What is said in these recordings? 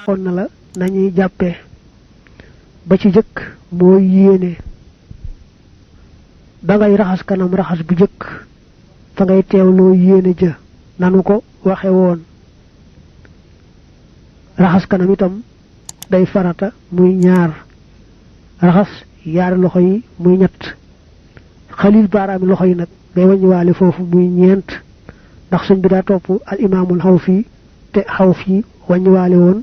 on na la nañuy jàppee ba ci jëkk mooy yéene da ngay raxas kanam raxas bu jëkk fa ngay teewloo yéene ja nanu ko waxe woon raxas kanam itam day farata muy ñaar raxas yaari loxo yi muy ñett xalil baaraami loxo yi nag ngay wàññiwaale foofu muy ñeent ndax suñ bi daa topp al imaamul Xawfi te Xawfi wàññiwaale woon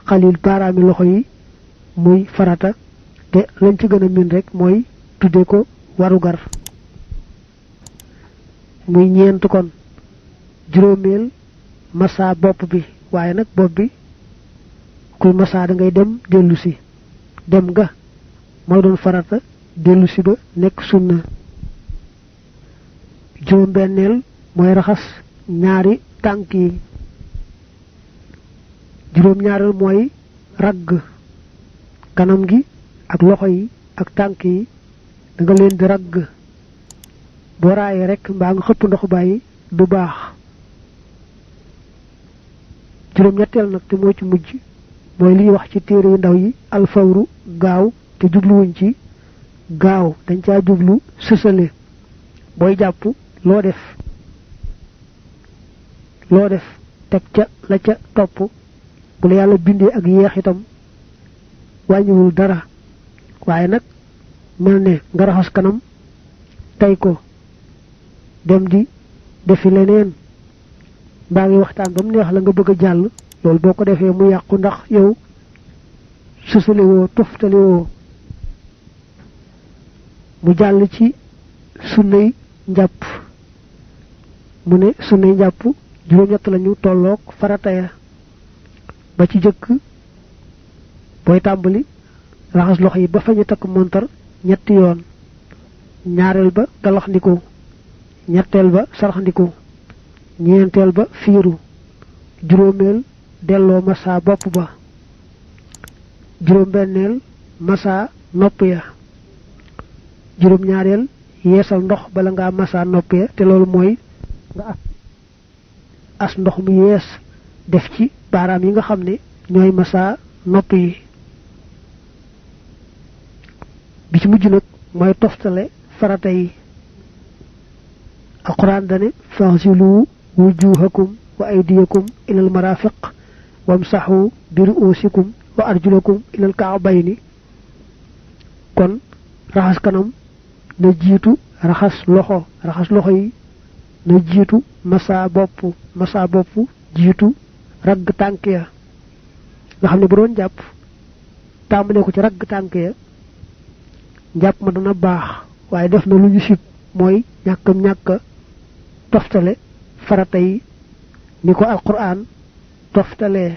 xalil baaraami loxo yi muy farata te lañ ci gën a min rek mooy tudde ko warugar muy ñeent kon juróomeel massa bopp bi waaye nag bopp bi kuy massa da ngay dem dellu si dem nga mooy doon farata dellu si ba nekk sunna juróom benneel mooy raxas ñaari tànk yi juróom ñaareel mooy ragg kanam gi ak loxo yi ak tànk yi da nga leen di ragg boo raayee rek mbaa nga xëpp ndox bàyyi du baax juróom ñetteel nag te moo ci mujj mooy liy wax ci téere yu ndaw yi alfawru gaaw te jubluwuñ ci gaaw dañ caa jublu sësale booy jàpp loo def teg ca la ca topp bu la yàlla bindee ak yeex itam wàññiwul dara waaye nag mel ne nga raxas kanam tey ko dem di defi leneen mbaa ngi waxtaan ba mu neex la nga bëgg a jàll loolu boo ko defee mu yàqu ndax yow sësale woo toftale woo mu jàll ci sunnay njàpp mu ne sunnay njàpp juróom-ñett lañu tolloog farata ya ba ci jëkk booy tàmbali raxas loxo yi ba fa ñu takk montar ñetti yoon ñaareel ba galaxndiku ñetteel ba saraxndiku ñeenteel ba fiiru juróomeel delloo massa bopp ba juróom benneel massa nopp ya juróom ñaareel yeesal ndox bala ngaa massa nopp ya te loolu mooy nga as ndox mu yees def ci baaraam yi nga xam ne ñooy massa nopp yi bi ci mujj nag mooy toftale farata yi alquran dane faghsilu wujuhakum wa aydiyakum ila almarafiq wamsahu bi ru'usikum wa arjulakum ila alka'bayni kon raxas kanam na jiitu raxas loxo yi na jiitu massa bopp jiitu ragg tànk ya nga xam ne bu doon jàpp tàmbalee ko ci ragg tànk ya njàpp ma dana baax waaye def na lu ñu sib mooy ñàkk toftale farata yi ni ko alquran toftalee